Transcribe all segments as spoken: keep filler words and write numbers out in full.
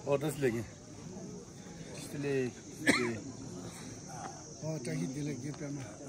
ཨོ་བཀྲ་ཤིས་བདེ་ལེགས། བཀྲ་ཤིས་བདེ་ལེགས། ཨོ་བཀྲ་ཤིས་བདེ་ལེགས་རྒན་པད་མ།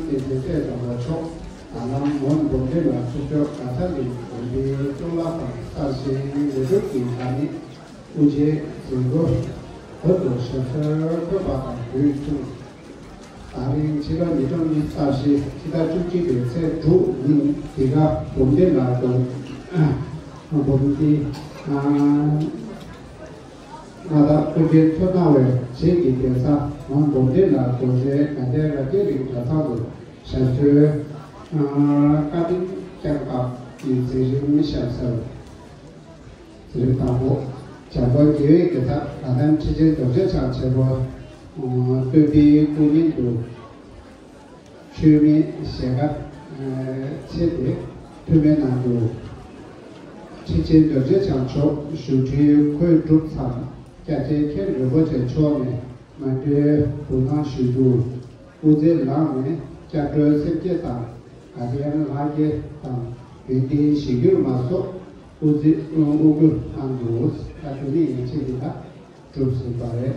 དེ་དེ་སྲས་དང་བ་མཆོག་ད་ལམ་མོན་འབུམ་སྡེ་ལ་ཐུགས་སྐྱོར་ག་ས་ལས་དགོན་པའི་གཙུག་ལག་ཁང་གསར་བཞེངས་ལས་སྒྲུབ་ཀྱི་བདག་ཉིད་དབུ་འབྱེད་མཛད་སྒོ་བོད་དུ་ཞབས་སོར་འཁོད་པ་དང་དུས་མཚུངས། ད་རིང་ཕྱི་ཟླ་ཉིས་སྟོང་ཉི་ཤུ་རྩ་བཞི་ཕྱི་ཟླ་བཅུ་གཅིག་པའི་ཚེས་དྲུག་ཉིན་འདི་ག་འབུམ་སྡེ་ལ་དགོན་འབུམ་སྡེ་མངའ་བདག་ཀུན་མཁྱེན་མཚོ་སྣ་བའི་རྗེས་ཀྱི་གདན་ས་ངོ་འབུམ་སྡེ་ལ་དགོན་སྡེ་དགའ་ལྡན་རབ་རྒྱས་གླིང་གྲྭ་ཚང་དུ་ཞབས་སོར་བཀའ་དྲིན་བསྐྱངས་སྐབས་ཀྱི་མཛད་རིམ་ཞབས་སོར། མཛད་རིམ་དང་པོ། བྱམས་པ་དགེ་བའི་དགེ་རྩ་དགའ་ལྡན་ཁྲི་ཆེན་རྡོ་རྗེ་འཆང་ཆེན་པོ་སྟོན་པའི་སྐུ་བརྙན་དུ་མཆོད་མེ་ཞལ་དཀར་ཕྱེ་སྟེ་ཐུགས་སྨོན་གནང་འདུག་ཁྲི་ཆེན་རྡོ་རྗེ་འཆང་མཆོག་བཞུགས་ཁྲིའི་འཁོད་གྲུབ་མཚམས་སྐྱབས་རྗེ་མཁན་རིན་པོ་ཆེ་མཆོག་ནས་མཎྜལ་འབུལ་གནང་ཞུས་འདུག་སྐུ་ཚེ་ལངས་ནས་སྐྱབས་འགྲོའི་སེམས་བསྐྱེད་དང་དགའ་ལྡན་ལྷ་བསྐྱེད་དང་ཡོན་ཏན་གཞིར་གྱུར་མ་སོགས་སྐུ་ཚེ་དབུ་འགོད་གནང་འདུག་ད་དེ་ནས་ཡན་ཆད་འདི་ལ་གྲུབ་ཟིན་པ་རེད།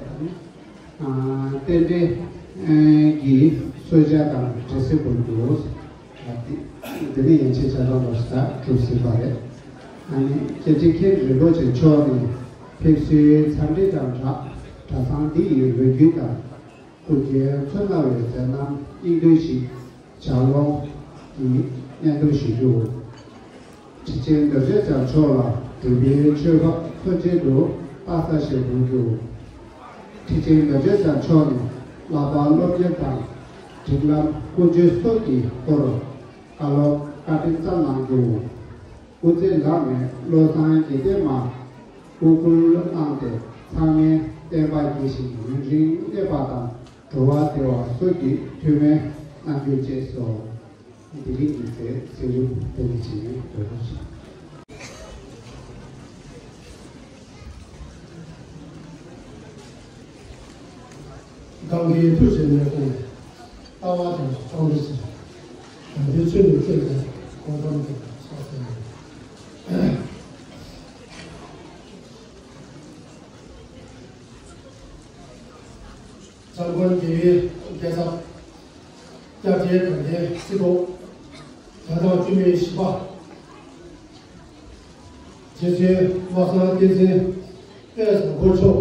རྟེན་འབྲེལ་གྱི་གསོལ་ཇ་དང་འབྲས་སིལ་འབུལ་འདུག་དེ་ནས་ཡན་ཆད་ཇ་དང་ལོ་ཟླ་གྲུབ་ཟིན་པ་རེད། སྐྱབས་རྗེ་མཁན་རིན་པོ་ཆེ་མཆོག་ནས་ཕེབས་བསུའི་འཚམས་འདྲི་དང་སྦྲགས་གྲྭ་ཚང་འདི་ཡི་ལོ་རྒྱུས་དང་། སྐུ་མཁྱེན་མཚོ་སྣ་བའི་མཛད་རྣམ་སྙིང་བསྡུས་ཤིག་ལྗགས་ཀློག་གིས་སྙན་སྒྲོན་ཞུ་རྒྱུ། ཁྲི་ཆེན་རྡོ་རྗེ་འཆང་མཆོག་ལ་སྒྲུབ་པའི་མཆོད་པ་མཚོན་བྱེད་དུ་སྟག་ཚང་ཞེས་འབོད་རྒྱུ། ཁྲི་ཆེན་རྡོ་རྗེ་འཆང་མཆོག་ནས་བསླབ་པ་སློབ་གཉེར་དང་སྒྲིག་ལམ་ཀུན་སྤྱོད་སོགས་ཀྱི་སྐོར་བཀའ་སློབ་བཀའ་དྲིན་བསྩལ་གནང་རྒྱུ། སྐུ་ཚེ་ལངས་ནས་བློ་བཟང་དགེ་ལྡན་མ་སྐུ་བསྐུལ་གནང་སྟེ་ཚང་མའི་བསྟན་པ་རྒྱས་ཤིང་ཡུན་རིང་གནས་པ་དང་འགྲོ་བ་བདེ་བ་སོགས་ཀྱི་ཐུགས་སྨོན་གནང་རྒྱུ་བཅས་སོ། འདི་རིང་གི་མཛད་རིམ་དེ་ནི་ཇི་ནས་འགྲོ་རྒྱུ་ཞིག་གང་གིས་ཐུགས་བཞེད་མེད་དགོངས་ནས། ལྟ་བ་དང་སྤང་བློ་ཞིག་དམ་པའི་ཆོས་ནི་བསྟན་ཏེ་གོ་ཏམ་དུ་སོགས་ཏེ། འཇམ་མགོན་དགེ་བའི་རྒྱལ་ཚབ། སྐྱབས་རྗེ་དགའ་ལྡན་རྩེ་ཐོག་བརྒྱ་དང་བཅུ་མེད་བཞི་པ། རྗེ་བཙུན་བློ་བཟང་བསྟན་འཛིན་དཔལ་བཟང་པོ་མཆོག་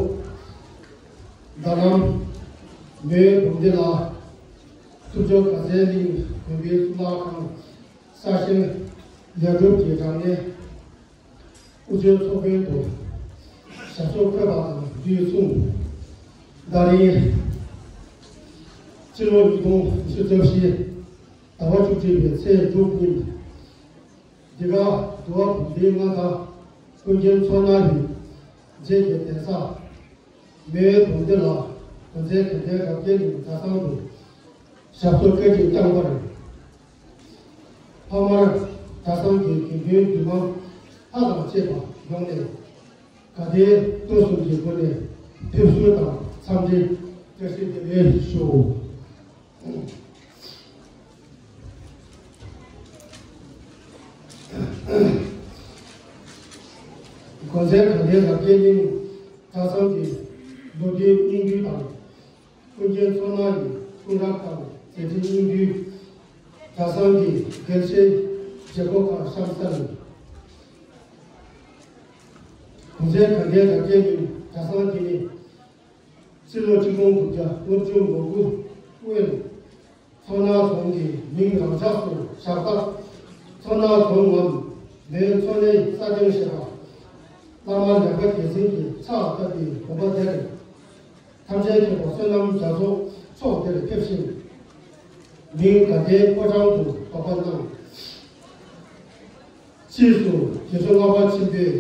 ད་ལམ་མོན་འབུམ་སྡེ་ལ་ཐུབ་སྦྱོར་དགའ་ཚལ་གླིང་དགོན་པའི་གཙུག་ལག་ཁང་གསར་བཞེངས་ལེགས་གྲུབ་ཀྱི་གྲངས་གནས་དབུ་མཛད་ཚོགས་དཔོན་དུ་ཞབས་སོར་འཁོད་པ་དང་དུས་མཚུངས། ད་རིང་སྤྱི་ལོ་ཉིས་སྟོང་ཉི་ཤུ་རྩ་བཞི་ཟླ་བ་བཅུ་གཅིག་པའི་ཚེས་དྲུག་ཉིན། འདི་ག་འདུལ་བ་འབུམ་སྡེའི་མངའ་བདག་ཀུན་མཁྱེན་མཚོ་སྣ་བའི་རྗེས་ཀྱི་གདན་ས་མོན་འབུམ་སྡེ་ལ་དགོན་རྩེ་དགའ་ལྡན་རབ་རྒྱས་གླིང་གྲྭ་ཚང་དུ་ཞབས་སོར་བཀའ་དྲིན་བསྐྱངས་པར། ཕ་མར་གྲྭ་ཚང་གི་དགེ་འདུན་འདུས་མང་ལྷ་དང་བཅས་པ་ཡོངས་ནས་དགའ་ལྡན་སྐུ་གསུམ་གྱི་སྒོ་ནས་ཕེབས་བསུ་དང་འཚམས་འདྲི་བཀྲ་ཤིས་བདེ་ལེགས་ཞུ། དགོན་རྩེ་དགའ་ལྡན་རབ་རྒྱས་གླིང་གྲྭ་ཚང་གི་ལོ་རྒྱུས་སྙིང་བསྡུས་དང་། ཀུན་མཁྱེན་མཚོ་སྣ་ཡི་སྐུ་རབ་དང་མཛད་འཕྲིན་སྙིང་བསྡུས། གྲྭ་ཚང་གི་དགེ་ཆེ་རྗེ་གོ་ཁ་གཤམ་གསལ། དགོན་རྩེ་དགའ་ལྡན་རབ་རྒྱས་གླིང་གྲྭ་ཚང་དེ་ནི། སྤྱི་ལོ་གཅིག་སྟོང་དགུ་བརྒྱ་ལྔ་བཅུ་ང་དགུ་སྔོན། མཚོ་སྣ་རྫོང་གི་མིང་རང་འཇགས་སུ་བཞག་སྟབས། མཚོ་སྣ་རྫོང་ངམ་མོན་མཚོ་སྣའི་ས་སྟེང་ཞེས་པ། བླ་མ་ལེགས་པ་རྒྱལ་མཚན་གྱིས་ཕྱག་བཏབ་པའི་དགོན་པ་དེར། ཐམས་ཅད་མཁྱེན་པ་བསོད་ནམས་རྒྱ་མཚོ་མཆོག་དེར་ཕེབས་ཤིང་། མིང་དགའ་ལྡན་ཕོ་བྲང་དུ་འདོགས་པ་གནང་། ཕྱིས་སུ་རྗེ་བཙུན་ལྔ་པ་ཆེན་པོས་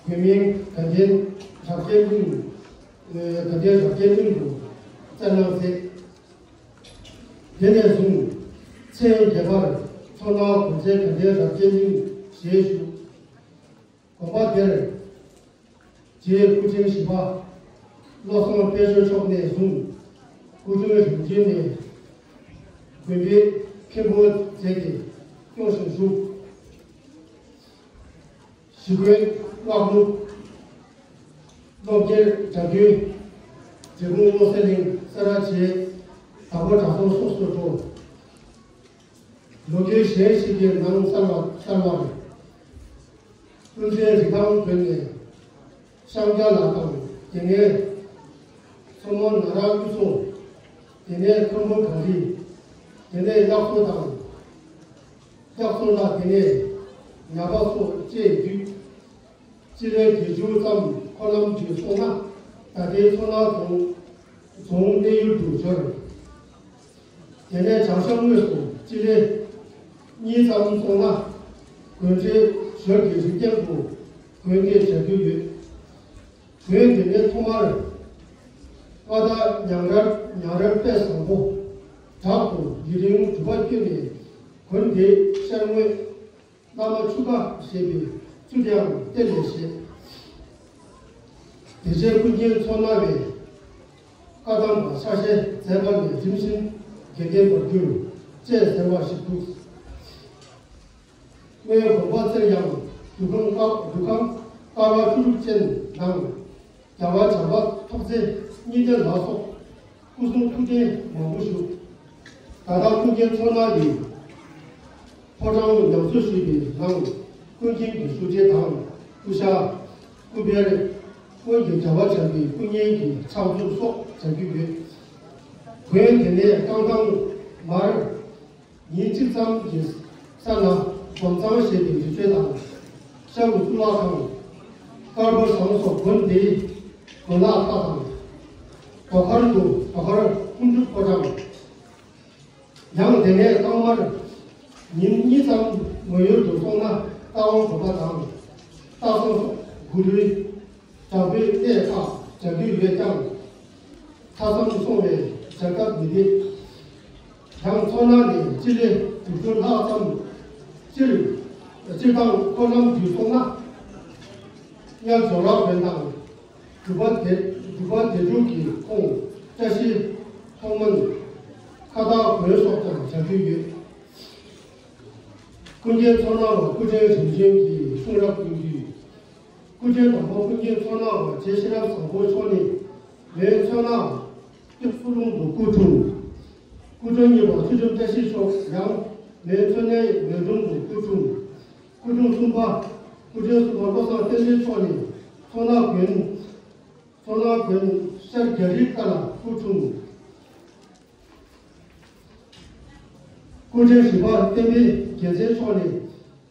དགོན་མིང་དགའ་ལྡན་རབ་རྒྱས་གླིང་། ཨེ། དགའ་ལྡན་རབ་རྒྱས་གླིང་དུ་བསྩལ་གནང་མཛད། དེ་ནས་བཟུང་མཚན་བརྒྱད་པར་མཚོ་སྣ་དགོན་རྩེ་དགའ་ལྡན་རབ་རྒྱས་གླིང་ཞེས་ཞུ། དགོན་པ་དེར་རྗེ་སྐུ་ཕྲེང་བཞི་པ་བློ་བཟང་དཔལ་འབྱོར་མཆོག་ནས་བཟུང་སྐུ་ཕྲེང་རིམ་བྱོན་ནས་དགོན་པའི་མཁན་པོ་མཛད་དེ་སྐྱོང་ཞིང་བཞུགས། ཞི་རྒོལ་སྔགས་ལུགས། སློབ་དགེ་སྒྲ་སྒྱུར། འབྲས་སྤུངས་བློ་གསལ་གླིང་ས་ར་བྱེས། དྭགས་པོ་གྲྭ་ཚང་སོགས་སུ་འགྲོ། ལོ་རྒྱུས་གཞན་ཞིག་གི་ནང་གསལ་བ་གསལ་བར། ཀུན་མཁྱེན་རི་སྒང་བོད་ནས་ཤང་རྒྱ་ལ་དང་། དེ་ནས་མཚོ་མོ་ན་ར་དབུས་གཙང་། དེ་ནས་མཐོན་པོ་གངས་རི། དེ་ནས་གཡག་མཚོ་དང་། གཡག་མཚོ་ལ། དེ་ནས་ཉ་པ་སོགས་བཅས་བརྒྱུད། སྤྱི་ལེ་བརྒྱད་ཅུ་ཙམ་འཁོར་ལམ་བརྒྱུད་སོང་ན། ད་ལྟའི་མཚོ་སྣ་རྫོང་རྫོང་གནས་ཡུལ་དུ་འབྱོར། དེ་ནས་བྱང་ཤར་ངོས་སུ་སྤྱི་ལེ་གཉིས་ཙམ་སོང་ན། དགོན་སྡེ་ཞོལ་གྱི་རི་སྟེང་དུ་དགོན་དེ་གྲགས་ཀྱི་ཡོད། དགོན་དེ་ནས་ཐོག་མར་ཀ་དག་ཉང་རལ་ཉང་རལ་དཔལ་བཟང་པོ་བྲག་ཏུ་ཡུན་རིང་སྒྲུབ་པ་བསྐྱོན་ནས། དགོན་དེའི་ཤར་ངོས་བླ་མ་ཆུ་ཁ་ཞེས་པའི་ཚུལ་དེའང་གཏེར་ལས་བཞེས། དེ་རྗེས་ཀུན་མཁྱེན་མཚོ་སྣ་བས་བཀའ་གདམས་པ་ཕྱག་བཞེས་མཛད་པ་ནས་རིམ་བཞིན་དགེ་ལྡན་པར་གྱུར། ཅེས་ཟེར་བ་ཞིག་འདུག། སྔོན་དགོན་པ་བཙུགས་ཡང་འདུ་ཁང་ཀ་འདུ་ཁང་ཀ་བ་བཅུ་དྲུག་ཅན་དང་། རྒྱལ་བ་བྱམས་པ་ཐོག་བརྩེགས་གཉིས་ལྡན་ལ་སོགས་སྐུ་གསུང་ཐུགས་རྟེན་མང་པོ་བཞུགས། ད་ལྟ་ཀུན་མཁྱེན་མཚོ་སྣ་ཡི་ཕོ་བྲང་ཉམས་གསོ་ཞུས་པའི་ནང་། ཀུན་མཁྱེན་གྱི་བཞུགས་ཁྲི་དང་སྐུ་ཤ། སྐུ་བལ། སྔོན་གྱི་རྒྱལ་བ་བྱམས་པའི་སྐུ་བརྙན་གྱི་ཕྱག་མཛུབ་སོགས་མཇལ་རྒྱུ་ཡོད། དགོན་དེ་ནས་རྐང་ཐང་མར་ཉིན་གཅིག་ཙམ་གྱི་ས་ན་སྒོམ་ཚང་ཞེས་པའི་རི་ཁྲོད་དང་། ཤ་འུ་གཙུག་ལག་ཁང་། དཀར་པོ་ཟངས་སོགས་དགོན་དེའི་དགོན་ལག་ཁག་དང་། རྡོ་མཁར་དུ་རྡོ་མཁར་ཀུན་སྒྲུབ་ཕོ་བྲང་། ཡང་དེ་ནས་རྐང་མར་ཉིན་གཉིས་ཙམ་མོན་ཡུལ་དུ་སོང་ན། རྟ་དབང་དགོན་པ་དང་། སྟག་ཚང་སོགས་གུ་རུའི་དྲག་པོའི་གནས་ཁག་མཇལ་རྒྱུ་ཡོད་ཀྱང་། མཐའ་མཚམས་སོང་བས་མཇལ་ཐབས་མི་འདུག། ཡང་མཚོ་སྣ་ནས་སྤྱི་ལེ་དྲུག་ཅུ་ལྷག་ཙམ་སྤྱིར་སྤྱིར་བཏང་འཁོར་ལམ་བརྒྱུད་སོང་ན། གཉལ་ཇོ་ར་དགོན་དང་། སྒྲུབ་པ་སྡེ་སྒྲུབ་པ་སྡེ་དྲུག་གི་ཁོངས། བཀྲ་ཤིས་མཐོང་སྨོན། ཁ་བཏགས་དགོན་སོགས་ཀྱང་མཇལ་རྒྱུ་ཡོད། ཀུན་མཁྱེན་མཚོ་སྣ་བ་སྐུ་ཕྲེང་རིམ་བྱོན་གྱི་གསུང་རབ་ཀུན་བརྒྱུད། སྐུ་ཕྲེང་དང་པོ་ཀུན་མཁྱེན་མཚོ་སྣ་བ་རྗེ་ཤེས་རབ་བཟང་པོ་མཆོག་ནི། མོན་མཚོ་སྣ་སྟོད་སུ་ལུང་དུ་སྐུ་འཁྲུངས། སྐུ་ཕྲེང་གཉིས་པ་ཚུལ་ཁྲིམས་བཀྲ་ཤིས་མཆོག་ཡང་མོན་མཚོ་སྣའི་མོན་གྲོང་དུ་སྐུ་འཁྲུངས། སྐུ་ཕྲེང་གསུམ་པ། སྐུ་ཕྲེང་གསུམ་པ་བློ་བཟང་བསྟན་འཛིན་མཆོག་ནི། མཚོ་སྣ་དགོན། མཚོ་སྣ་དགོན་ཤར་རྒྱ་རིའི་ཁ་ལ་སྐུ་འཁྲུངས། སྐུ་ཕྲེང་བཞི་པ་བསྟན་པའི་རྒྱལ་མཚན་མཆོག་ནི།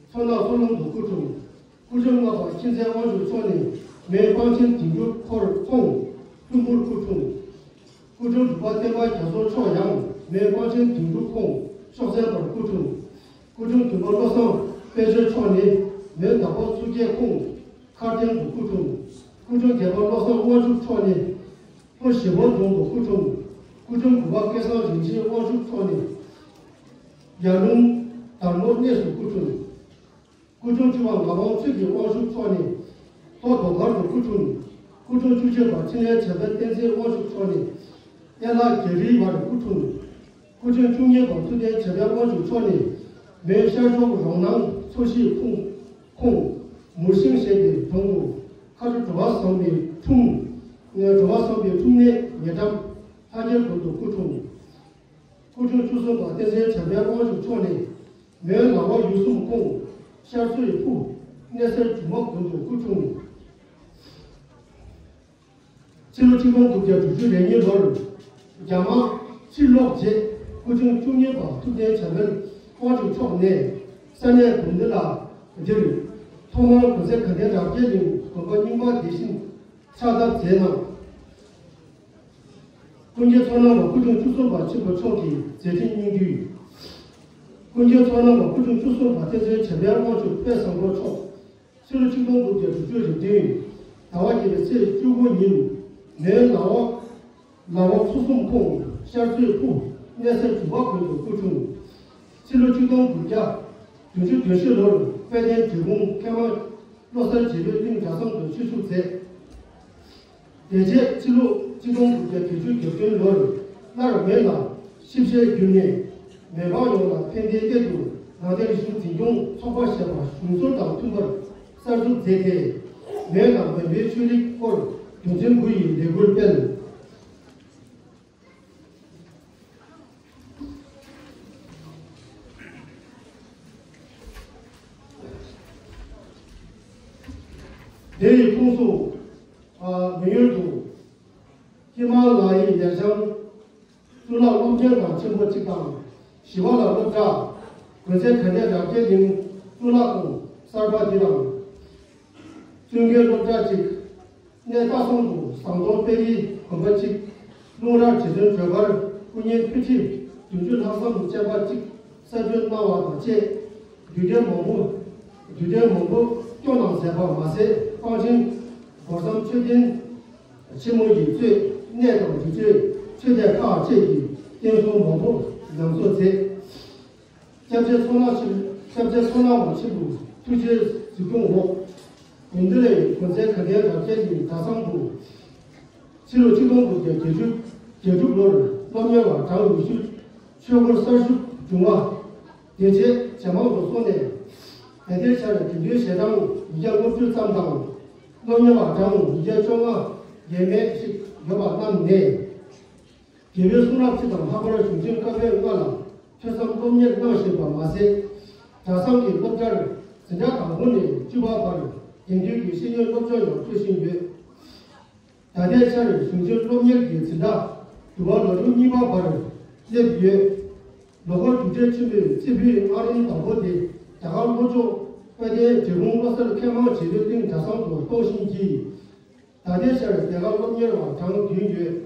མཚོ་སྣ་སོ་ལུང་དུ་སྐུ་འཁྲུངས། སྐུ་ཕྲེང་ལྔ་པ་མཁྱེན་བརྩེ་དབང་ཕྱུག་མཆོག་ནི། མོན་སྤང་ཆེན་དིང་སྒྲུབ་ཁོར་ཁོངས་ལྷུན་པོར་སྐུ་འཁྲུངས། སྐུ་ཕྲེང་དྲུག་པ་བསྟན་པ་རྒྱ་མཚོ་མཆོག་ཡང་མོན་སྤང་ཆེན་དིང་སྒྲུབ་ཁོངས་ཤོག་ཚན་པར་སྐུ་འཁྲུངས། སྐུ་ཕྲེང་བདུན་པ་བློ་བཟང་དཔལ་འབྱོར་མཆོག་ནི། མོན་བདག་པོ་ཚུ་སྐྱེས་ཁོངས་མཁར་སྟེང་དུ་སྐུ་འཁྲུངས། སྐུ་ཕྲེང་བརྒྱད་པ་བློ་བཟང་དབང་ཕྱུག་མཆོག་ནི། ལྷོ་ཞི་བོ་རྫོང་དུ་སྐུ་འཁྲུངས། སྐུ་ཕྲེང་དགུ་པ་སྐལ་བཟང་རིན་ཆེན་དབང་ཕྱུག་མཆོག་ནི། ཡར་ཀླུང་དར་མོ་གནས་སུ་སྐུ་འཁྲུངས། སྐུ་ཕྲེང་བཅུ་པ་ངག་དབང་ཆོས་ཀྱི་དབང་ཕྱུག་མཆོག་ནི། ལྷོ་རྡོ་མཁར་དུ་སྐུ་འཁྲུངས། སྐུ་ཕྲེང་བཅུ་གཅིག་པ་འཕྲིན་ལས་བྱམས་པ་བསྟན་འཛིན་དབང་ཕྱུག་མཆོག་ནི། གཡས་ལྷ་རྒྱ་རིའི་བར་སྐུ་འཁྲུངས། སྐུ་ཕྲེང་བཅུ་གཉིས་པ་ཐུབ་བསྟན་བྱམས་པ་དབང་ཕྱུག་མཆོག་ནི། མོན་ཤར་ཕྱོགས་རོང་ནང་མཚོ་བཞིའི་ཁོངས། ཁོངས་མུར་ཤིང་ཞེས་པའི་གྲོང་དུ། མཁའ་འགྲོ་འགྲོ་བ་བཟང་པོའི་འཁྲུངས། འགྲོ་བ་བཟང་པོའི་འཁྲུངས་གནས་ཉེ་འགྲམ་ལྷ་རྒྱལ་དགོན་དུ་སྐུ་འཁྲུངས། སྐུ་ཕྲེང་བཅུ་གསུམ་པ་བསྟན་འཛིན་བྱམས་པའི་དབང་ཕྱུག་མཆོག་ནི། མོན་ལ་བ་ཡུལ་གསུམ་ཁོངས་ཤར་མཚོ་ཡི་ཕུ་གནས་སར་སྒྱུ་མ་དགོན་དུ་སྐུ་འཁྲུངས། ཕྱི་ལོ་ཆིག་སྟོང་དགུ་བརྒྱ་དྲུག་ཅུ་རེ་གཉིས་ལོར་རྒྱ་དམག་ཕྱིར་ལོག་རྗེས། སྐུ་ཕྲེང་བཅུ་གཉིས་པ་ཐུབ་བསྟན་བྱམས་པའི་དབང་ཕྱུག་མཆོག་ནས་ས་གནས་དགོན་འདི་ལ། འདིར་ཐོག་མར་དགོན་སྡེ་དགའ་ལྡན་རབ་རྒྱས་གླིང་དགོན་པ་རྙིང་པ་དེ་བཞིན་ཕྱག་བཏབ་མཛད་གནང་། ཀུན་མཁྱེན་མཚོ་སྣ་བ་སྐུ་ཕྲེང་བཅུ་གསུམ་པ་ཆེན་པོ་མཆོག་གི་མཛད་འཕྲིན་སྙིང་བསྡུས། ཀུན་མཁྱེན་མཚོ་སྣ་བ་སྐུ་ཕྲེང་བཅུ་གསུམ་པ་བསྟན་འཛིན་བྱམས་པའི་དབང་ཕྱུག་དཔལ་བཟང་པོ་མཆོག་ཕྱི་ལོ་ཆིག་སྟོང་དགུ་བརྒྱ་དྲུག་ཅུ་རེ་བདུན་ཟླ་བ་བརྒྱད་པའི་ཚེས་བཅུ་དགུ་ཉིན་མོན་ལ་བ་ལ་བ་མཚོ་གསུམ་ཁོངས་ཤར་མཚོའི་ཕུ་གནས་སར་འབྱུང་པ་དགོན་དུ་སྐུ་འཁྲུངས། ཕྱི་ལོ་ཆིག་སྟོང་དགུ་བརྒྱ་བདུན་ཅུ་དོན་བཞི་ལོར་དཔལ་ལྡན་འབྲས་སྤུངས་མཁས་མ་བློ་གསར་རྗེ་བོད་གླིང་གྲྭ་ཚང་དུ་ཆོས་ཞུགས་མཛད། དེ་རྗེས་ཕྱི་ལོ་ཆིག་སྟོང་དགུ་བརྒྱ་བརྒྱད་ཅུ་གྱ་བདུན་ལོར་སླར་མོན་ལ་ཆིབས་ཞལ་བསྒྱུར་ནས། མོན་འབངས་ཡོངས་ལ་ཕན་བདེའི་སླད་དུ་ནང་བསྟན་རིག་གཞུང་འཛིན་སྐྱོང་ཚོགས་པ་ཞེས་པ་གཞུང་སྲོལ་དང་མཐུན་པར་གསར་འཛུགས་མཛད་དེ། མོན་ལ་མོན་པའི་ཆོས་རིག་སྐོར་དོན་ཚན་དགུ་ཡི་ལས་འགུལ་སྤེལ། དེ་ཡི་ཁོངས་སུ། ཨ། མི་ཡུལ་དུ། ཧི་མ་ལ་ཡའི་ལེགས་བྱང་གཙུག་ལག་སློབ་གཉེར་ཁང་ཆེན་པོ་གཅིག་དང་། བཞི་པ་ལ་སློབ་གྲྭ། དགོན་རྩེ་དགའ་ལྡན་རབ་རྒྱས་གླིང་གཙུག་ལག་ཁང་གསར་པ་འདི་དང་། བཙུན་དགོན་སློབ་གྲྭ་གཅིག་གནས་སྟག་ཚང་དུ་ཟམ་གདོང་དཔལ་རིའི་དགོན་པ་གཅིག་ལུང་ར་རྗེ་བཙུན་སྒྲོལ་དཀར་སྐུ་བརྙན་ཕུད་ཁྲི་བདུན་ཅུ་ལྷག་ཙམ་བཅས་པ་གཅིག་གསར་བཅོས་གནང་བ་དང་བཅས། རྒྱུད་སྡེ་མང་པོ། རྒྱུད་སྡེ་མང་པོ་སྐྱོང་གནང་མཛད་པ་མ་ཟད། པཎ་ཆེན་སྒོ་བསམ་མཆོད་རྟེན་ཆེན་མོ་ཡི་གཙོས་གནས་དང་སྒྲུབ་མཆོད་ཆོས་སྡེ་ཁག་བཅས་ཀྱི་རྟེན་གསུམ་མང་པོ་ཉམས་གསོ་མཛད། སྐྱབས་རྗེ་མཚོ་སྣ་ཆེན། སྐྱབས་རྗེ་མཚོ་སྣ་བ་ཆེན་པོའི་ཐུགས་རྗེའི་གཟིགས་སྐྱོང་འོག་དགོན་སྡེ་ལས་དགོན་རྩེ་དགའ་ལྡན་རབ་རྒྱས་གླིང་གྲྭ་ཚང་དུ་ཕྱི་ལོ་ཆིག་སྟོང་དགུ་བརྒྱ་བརྒྱད་ཅུ་གྱ་དྲུག་ལོར་སློབ་གཉེར་བ་གྲངས་ཉི་ཤུ་ཆོས་སྒོར་གསར་ཞུགས་བྱུང་བ། དེ་རྗེས་ཇེ་མང་དུ་སོང་ནས། ད་ལྟའི་ཆར་དགེ་འདུན་ཞལ་གྲངས་ཉིས་བརྒྱ་ལྔ་བཅུ་ཙམ་དང་། སློབ་གཉེར་བ་གྲངས་ཉིས་བརྒྱ་བཅོ་ལྔ་ཡས་མས་ཤིག་ཡོད་པ་རྣམས་ནས། རྒྱལ་བའི་གསུང་རབ་སྤྱི་དང་ལྷག་པར་གཞུང་ཆེན་བཀའ་པོད་ལྔ་ལ་ཐོས་བསམ་སློབ་གཉེར་གནང་བཞིན་པ་མ་ཟད། གྲྭ་ཚང་གི་སློབ་གྲྭར་འཛིན་གྲྭ་དང་པོ་ནས་བཅུ་པ་བར་དགེ་འདུན་གྱི་ཤེས་ཡོན་སློབ་སྦྱོང་ཡང་སྤྲོད་བཞིན་ཡོད། ད་ལྟའི་ཆར་གཞུང་ཆེན་སློབ་གཉེར་གྱི་འཛིན་གྲྭ་དུ་བ་ལོ་རིམ་གཉིས་པ་བར་སླེབས་ཡོད། ལོ་འཁོར་རྒྱུགས་སྤྲོད་ཆེན་མོའི་རྩེ་ཕུད་སྔ་རིམ་དང་པོ་དེ་རྒྱ་གར་ལྷོ་ཕྱོགས་དཔལ་ལྡན་འབྲས་སྤུངས་བློ་གསལ་མཁས་མང་རྗེ་བཙུན་གླིང་གྲྭ་ཚང་དུ་གཏོང་བཞིན་མཆིས། ད་ལྟའི་ཆར་རྒྱ་གར་སློབ་གཉེར་བ་གྲངས་བདུན་ཡོད།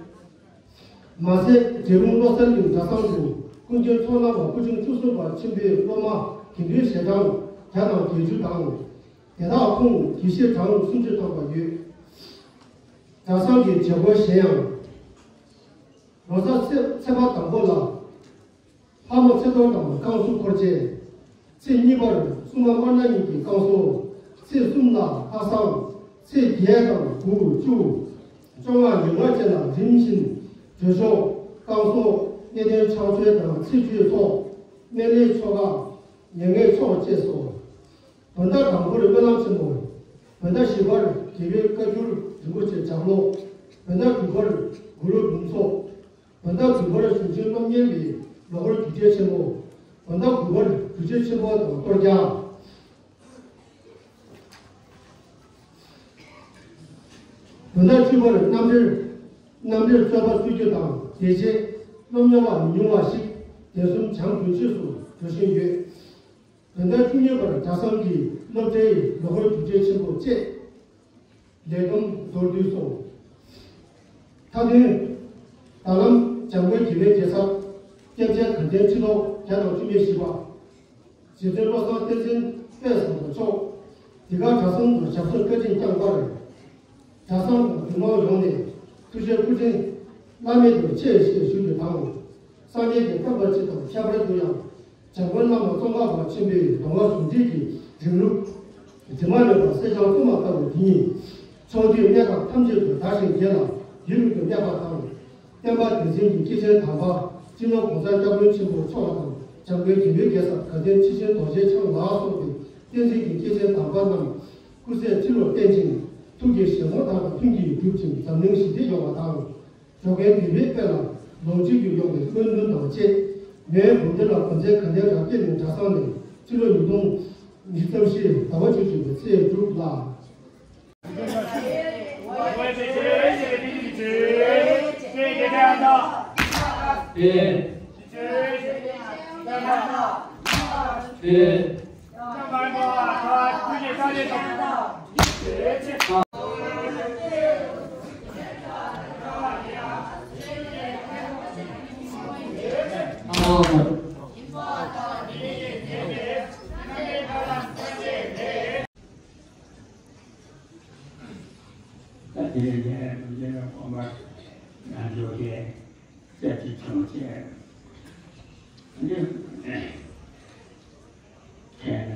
མ་ཟད། འབྲས་སྤུངས་བློ་གསལ་གླིང་གྲྭ་ཚང་དུ་ཀུན་མཁྱེན་མཚོ་སྣ་བ་སྐུ་ཕྲེང་བཅུ་གསུམ་པ་ཆེན་པོའི་སློབ་མ་དགེ་འདུན་ཞལ་གྲངས་བརྒྱ་དང་བརྒྱད་ཅུ་དང་། དེ་དག་ཁོངས་དགེ་བཤེས་གྲངས་སུམ་ཅུ་ཐམ་པ་ཡོད། གྲྭ་ཚང་གི་བྱེད་སྒོ་གཞན་ཡང་། ལོ་གསར་ཚེས་ཚེས་པ་དང་པོ་ལ། ལྷ་མོ་ཚེས་གཏོར་དང་བསྐང་གསོ་འཁོར་བཅས། ཚེས་གཉིས་པར་སྲུང་མ་དམར་ནག་གཉིས་ཀྱི་བསྐང་གསོ། ཚེས་གསུམ་ལ་ལྷ་བསང་། ཚེས་བརྒྱད་དང་དགུ་བཅུ། བཅོ་ལྔ་ཉེར་ལྔ་བཅས་ལ་རིམ་བཞིན་གྲོལ་ཆོག་བསྐང་གསོ། གནས་བརྟན་ཕྱག་མཆོད་དང་ཚེས་བཅུའི་ཚོགས། སྨན་བླའི་ཆོ་ག་ཉེར་ལྔའི་ཚོགས་བཅས་སོ། བོད་ཟླ་དང་པོར་སྨོན་ལམ་ཆེན་མོ། བོད་ཟླ་བཞི་པར་རྒྱལ་བའི་བཀའ་འགྱུར་རིན་པོ་ཆེ་ལྗགས་ཀློག་བོད་ཟླ་དྲུག་པར་གུ་རུ་འབུམ་ཚོགས། བོད་ཟླ་བདུན་པར་གཞུང་ཆེན་སློབ་གཉེར་བའི་ལོ་འཁོར་རྒྱུགས་སྤྲོད་ཆེན་མོ། བོད་ཟླ་དགུ་པར་རྒྱུགས་སྤྲོད་ཆེན་མོ་དང་གཏོར་རྒྱག་བོད་ཟླ་བཅུ་པར་རྣམ་འགྲེལ། རྣམ་འགྲེལ་རྩོད་པ་རྩོད་རྒྱུ་དང་དེ་རྗེས་སློབ་གཉེར་བ་མི་ཉུང་བ་ཞིག་དེ་གསུམ་བྱང་དགོན་ཆོས་སུ་འགྲོ་བཞིན་ཡོད། བོད་ཟླ་བཅུ་གཉིས་པར་གྲྭ་ཚང་གི་སློབ་གྲྭའི་ལོ་འཁོར་རྒྱུགས་སྤྲོད་ཆེན་པོ་བཅས། ལས་བསྡོམས་མདོར་བསྡུས་སོ། མཐའ་དོན། ད་ལམ་འཇམ་མགོན་དགེ་བའི་རྒྱལ་ཚབ། སྐྱབས་རྗེ་དགའ་ལྡན་ཁྲི་ཐོག་བརྒྱ་དང་བཅུ་མེད་བཞི་པ། རྗེ་བཙུན་བློ་བཟང་བསྟན་འཛིན་དཔལ་བཟང་པོ་མཆོག་འདི་ག་གྲྭ་ཚང་དུ་ཞབས་སོར་བཀའ་དྲིན་བསྐྱངས་པར། གྲྭ་ཚང་དང་འདུས་མང་ཡོངས་ནས་ཐུགས་རྗེ་སྐུ་དྲིན་བླ་མེད་དུ་ཆེ་ཞེས་ཞུ་རྒྱུ་དང་། སངས་རྒྱས་ཀྱི་བསྟན་པ་སྤྱི་དང་ཁྱད་པར་དུ་ཡང་། འཇམ་མགོན་བླ་མ་ཙོང་ཁ་པ་ཆེན་པོའི་གདམས་ངག་ཟུང་འབྲེལ་གྱི་རིང་ལུགས། དྲི་མ་མེད་པ་གསེར་སྦྱངས་བཙོ་མ་ལྟ་བུ་འདི་ཉིད། ཕྱོགས་དུས་གནས་སྐབས་ཐམས་ཅད་དུ་དར་ཞིང་རྒྱས་ལ་ཡུན་རིང་དུ་གནས་པ་དང་། བསྟན་པ་བདེན་འཛིན་གྱི་སྐྱེས་ཆེན་དམ་པ་སྤྱི་ནོར་༸གོང་ས་༸སྐྱབས་མགོན་ཆེན་པོ་མཆོག་དང་། འཇམ་མགོན་དགེ་འདུན་རྒྱལ་ཚབ་དགའ་ལྡན་ཁྲི་ཆེན་རྡོ་རྗེ་འཆང་ལ་སོགས་པའི་བསྟན་འཛིན་གྱི་སྐྱེས་ཆེན་དམ་པ་རྣམས་སྐུ་ཚེ་ཁྲི་ལོར་བརྟན་ཅིང་ཐུགས་ཀྱི་བཞེད་དགོངས་དག་དང་ལྷུན་གྱིས་གྲུབ་ཅིང་འཛམ་གླིང་ཞི་བདེ་ཡོང་བ་དང་། འགྲོ་མགོན་མི་བོའི་དཔལ་ལ་ལོངས་སྤྱོད་རྒྱུ་ཡོང་བའི་སྨོན་འདུན་དང་བཅས། མེའི་འབུམ་སྡེ་ལ་དགོན་རྩེ་དགའ་ལྡན་རབ་རྒྱས་གླིང་གྲྭ་ཚང་ནས་ཕྱི་ལོ་ཉིས་སྟོང་ཉི་ཤུ་རྩ་བཞི་ཟླ་བ་བཅུ་གཅིག་པའི་ཚེས་དྲུག་ལ། ད་དེ་ནས་ངས་རྗེས་ལ་དགོངས་པ་ཡང་འཇོག་གེ་སྐད་ཅིག་བྱུང་བྱས། འདི་མཁན་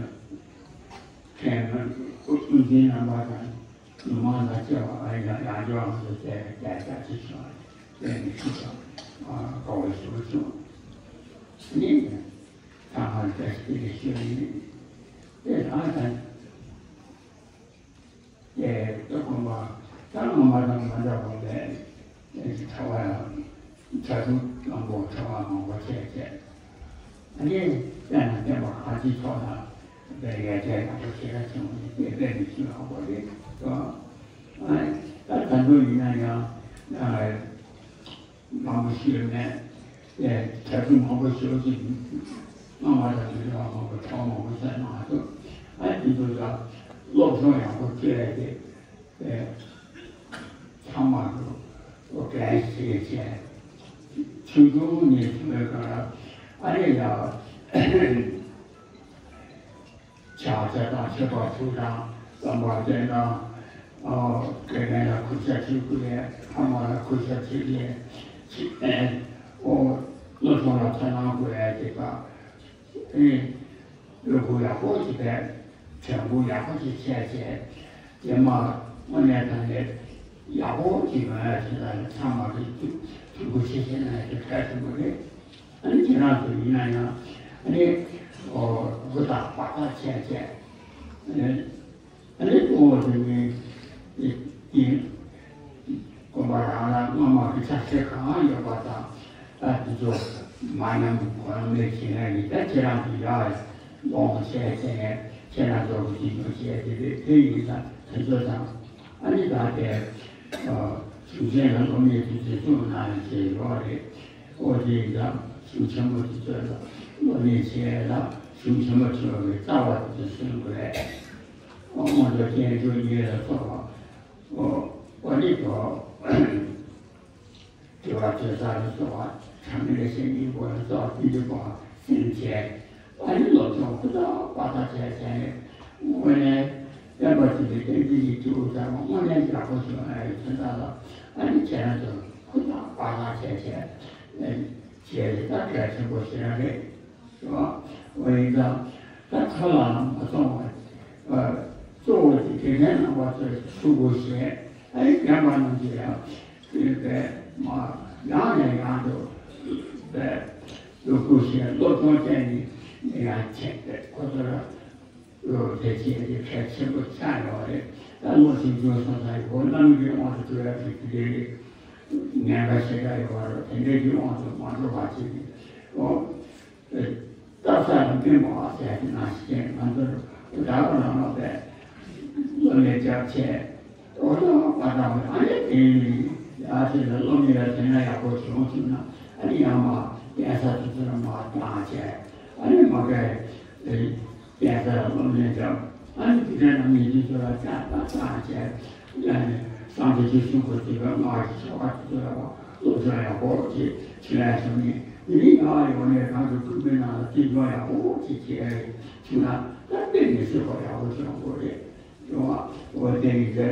མཁན་ཀུན་མཁྱེན་རྣམ་པ་དང་ཉི་མ་ལ་སྐྱེ་བ་ཡང་ཡང་འཇོག་ང་ཚོ་བྱས་སྐད་ཆ་ཅིག་བྱུང་། དེ་ནས་ཅིག་བྱུང་། གོ་བ་ཞིག་བྱུང་། ནི་ད་ང་ཚོ་དེ་ཞུ་ཡིན། དེ་རང་དང་། དེ་ལྟ་དགོངས་པ་ད་ངོ་མ་དང་མ་འདྲ་བ་ལས་གྲྭ་བ་གྲྭ་ཚང་མང་པོ་གྲྭ་བ་མང་པོ་བྱས་བྱས། ཨ་ནི་བསྟན་ན་བསྟན་པ་གང་ཅིའི་ཐོག་ན་ དཔེ་ཡ་བྱས་ཡག་པོ་ཞེ་དྲག་བྱུང་བ་རེད། དཔེ་དཔེ་མི་སྲིད་ཡག་པོ་རེད་དོ། ཨ་ད་ད་དུང་ཡིན་ན་ཡང་ཨ་མང་པོ་ཞིག་ཡོད་མེད། ཨེ་གྲྭ་བཙུན་མང་པོ་ཞིག་ཅིག་སྔ་མ་དང་དུས་རབས་མང་པོ་གྲྭ་མང་པོ་བྱས་གནང་འདུག་ཨ་དེ་ཚོ་ལ་སློབ་སྦྱོང་ཡག་པོ་སྤྲད་དེ། ཨེ། ཚང་མ་གི་འོ་གལ་སྲིད་བྱས། ཆུང་ཆུང་ནས་བྱུང་བའི་སྐབས་ལ་ཨ་རེ་ཡ། ཕྱག་འཚལ་དང་མཆོད་པ་ཕུལ་དང་རྩོམ་པ་བསྟན་དང་། ཨོ་དགེ་རྒན་ལ་གུས་ཞབས་ཞུ་དགོས་ཡས། ཕ་མ་ལ་གུས་ཞབས་ཞུ་ཡས། ཨེ། ཨོ་སློབ་སྦྱོང་ལ་དོ་སྣང་དགོས་ཡས་དེ་དག་ཨེ། བློ་ཁུག་ཡག་པོ་ཞིག་བྱས། དྲན་སྐུལ་ཡག་པོ་ཞིག་བྱས་བྱས། རྗེས་མ་དངོས་གནས་དྲང་གནས་ཡག་པོ་ཞིག་ཡོང་ཡ་ཞིག་ལ་ཚང་མ་གིས་ཐུགས་ཐུགས་ཁུར་ཆེ་བཞེས་གནང་ཡ་དེ་གལ་ཆེན་པོ་རེད། ཨ་ནི་ཁྱེད་རང་ཚོ་ཡིན་ན་ཡང་ཨ་ནི་ཨོ་ཧུར་ཐག་འབད་ཐག་བྱས་བྱས། ཨ་ནི་ཨ་ནི་གཙོ་བོ་དེ་ནི་ཡིན། དགོན་པ་རང་ལ་སྔ་མ་གི་ཕྱག་འཚལ་གང་ཡོད་པ་དང་། ཨ་དེ་ཚོ་མ་ཉམས་གོང་མའི་བྱེད་ལས་ཡིན། ད་ཁྱེད་རང་ཚོ་ཡག་ཡོང་བྱས་བྱས་ནས་ཁྱེད་རང་ཚོ་གི་དེ་ཚོ་བྱས་དེ་རེད། དེ་ཡིན་ཙང་དེ་ཚོ་དང་། ཨ་ནི་ད་དེ་ཨ་གཞུང་ཆེན་ལ་སློབ་གཉེར་དེ་ཚོ་གསུངས་གནང་ཡ་བྱས་ཡོད་རེད། ཨོ་དེ་ཡིན་ཙང་གཞུང་ཆེན་མོ་དེ་ཚོ་ལ་སློབ་གཉེར་བྱས་ལ་གཞུང་ཆེན་མོ་ཆེ་བ་གི་རྩ་བ་དེ་ཚོ་གསུང་དགོས་རེད། དབང་དུ་བསྟན་འགྱུར་ཉིད་ལ་སོགས་པ། ཨོ་ཨོ་ནི་ཏོ། དྲི་བ་དྲི་ས་ལ་སོགས་པ། གྲངས་ངེས་ཤེས་སྙིང་པོ་ལ་སོགས་ཀྱི་འདུས་པ་སེམས་བྱས། ཨ་ནི་སློབ་སྦྱོང་ཧུར་ཐག་འབད་ཐག་བྱས་བྱས་ནས་དངོས་གནས་བསྟན་པ་འཛིན་པའི་བསྟན་འཛིན་གྱི་སྐྱེས་བུ་ཚང་མ་དངོས་གནས་ཡག་པོ་བྱུང་བའི་དོན་དག་ལ་ཨ་ནི་ཁྱེད་རང་ཚོ་ཧུར་ཐག་འབད་ཐག་བྱས་བྱས་བྱས་ཏེ་ད་གལ་ཆེན་པོ་ཞིག་རང་རེད། རེད་བ། འོ་ཡིན་ཙང་ད་ཁ་ལ་མ་སོང་བ། ཨ་གཙོ་བོ་དེ་དགེ་རྒན་རྣམ་པ་ཚོས་ཐུགས་ཁུར་བཞེས། ཨ་ནི་རྒན་པ་རྣམས་ཀྱིས་ཡང་དེ་བས་མ་ཡང་ནས་ཡང་དུ་བས་བློ་ཁུར་བཞེས། སློབ་སྦྱོང་བྱས་ནས་ཡང་བྱས་ཏེ་ཁོ་ཚོ་ལ་བློ་དེ་བྱས་ཏེ་གལ་ཆེན་པོ་ཆགས་ཡོད་རེད། ད་བློ་ཞིག་འཇུག་སོང་ཙང་ཁོ་རྣམས་ཀྱི་དབང་དུ་གྱུར་ཡག་གི་དེ་འདྲའི་ཉེན་ཁ་ཞེ་དྲག་ཡོད་པ་རེད། དེ་འདྲའི་གི་དབང་དུ་མ་འགྲོ་བ་བྱས་ནས་ཨོ། སྟག་ཚང་ལ་སྨན་པ་ཟེར་དེ་ནང་བཞིན་ང་ཚོར་བདག་པོ་རང་ལ་བས་སློབ་གཉེར་རྒྱབ་བྱས། ཨོ་ཐོག་པ་དང་ཨ་ནི་དེ་ཡིན་ཡ་དེ་ལ་སློབ་གཉེར་ལ་དེ་ན་ཡག་པོ་བྱུང་ཐུབ་ན་ཨ་ནི་ཡང་མ་གདན་ས་དེ་ཚོ་ལ་མ་བཏང་བྱས། ཨ་ནི་མ་གའི་གདན་ས་ལ་སློབ་གཉེར་རྒྱབ། ཨ་ནི་དེ་འདྲ་ནང་མི་དེ་ཚོ་ལ་ལྕགས་རྟ་བཏང་བྱས། ཨ་ནི་སངས་རྒྱས་ཆོས་གསུང་གི་དུས་ལ་སྔགས་ཀྱི་བྱ་བ་དེ་ཚོ་ལ་སློབ་སྦྱོང་ཡག་པོ་བྱེད་བྱེད་ཡ་བྱུང་ནས་དེ་ནི་ཡང་ཡོང་ནས་རང་གི་ཁུག་པའི་ནང་ལ་རྩིས་སྦྱོང་ཡག་པོ་བྱེད་བྱེད་ཡ་བྱུང་ན་ད་དཔེ་མི་སྲིད་པ་ཡག་པོ་བྱུང་དགོས་རེད། ཡོང་བ་འོ་དེ་ཡིན་ཚེ་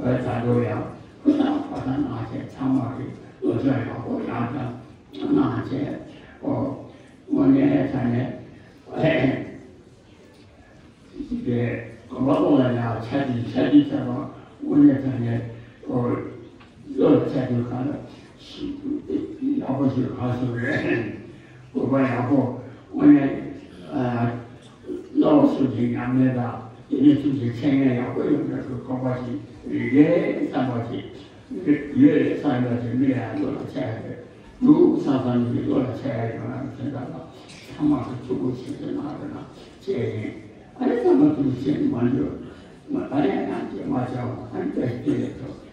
ད་དུང་ཡང་ཧུར་ཐག་པ་དང་གནང་བྱས་ཚང་མ་གི་སློབ་སྦྱོང་ཡག་པོ་ཡང་དང་གནང་བྱས། ཨོ་དངོས་གནས་ད་ནས་དེ་དགོན་པ་སློབ་ལ་ཡང་ཆ་དེ་ཆ་དེ་ཆ་བ་དངོས་གནས་ད་ནས་ཨོ་བློ་ལ་ཆ་དེ་གང་ལ་ཡག་པོ་ཞིག་གང་སོང་རེད། དགོན་པ་ཡག་པོ་དངོས་གནས་ཨ། བློ་གསུམ་གྱི་ཉམས་ལེན་དང་དེ་ནས་གསུམ་གྱི་འཆད་ཉན་ཡག་པོ་ཡོང་བའི་དགོས་པ་ཞིག་རེད་བསམ་པ་ཞིག་ཡོད་རེད་བསམ་པ་ཞིག་མི་ལ་ཡང་བློ་ལ་འཆར་ཡ་རེད། འདུག་བསམ་བསམ་གྱི་བློ་ལ་འཆར་ཡ་ཡོང་ཡ་མི་དོན་དག་ལ་ཚང་མ་གི་ཐུགས་ཁུར་ཆེ་ཆེ་གནང་རོགས་གནང་བྱས་ཡིན། ཨ་ནི་ཚང་མ་ཐུགས་ཆེ་མ་འཇོག་ཨ་ནི་ཡང་སྐྱེ་མ་བྱ་བ་ཨ་ནི་བཀྲ་ཤིས་བདེ་ལེགས་ཤོག།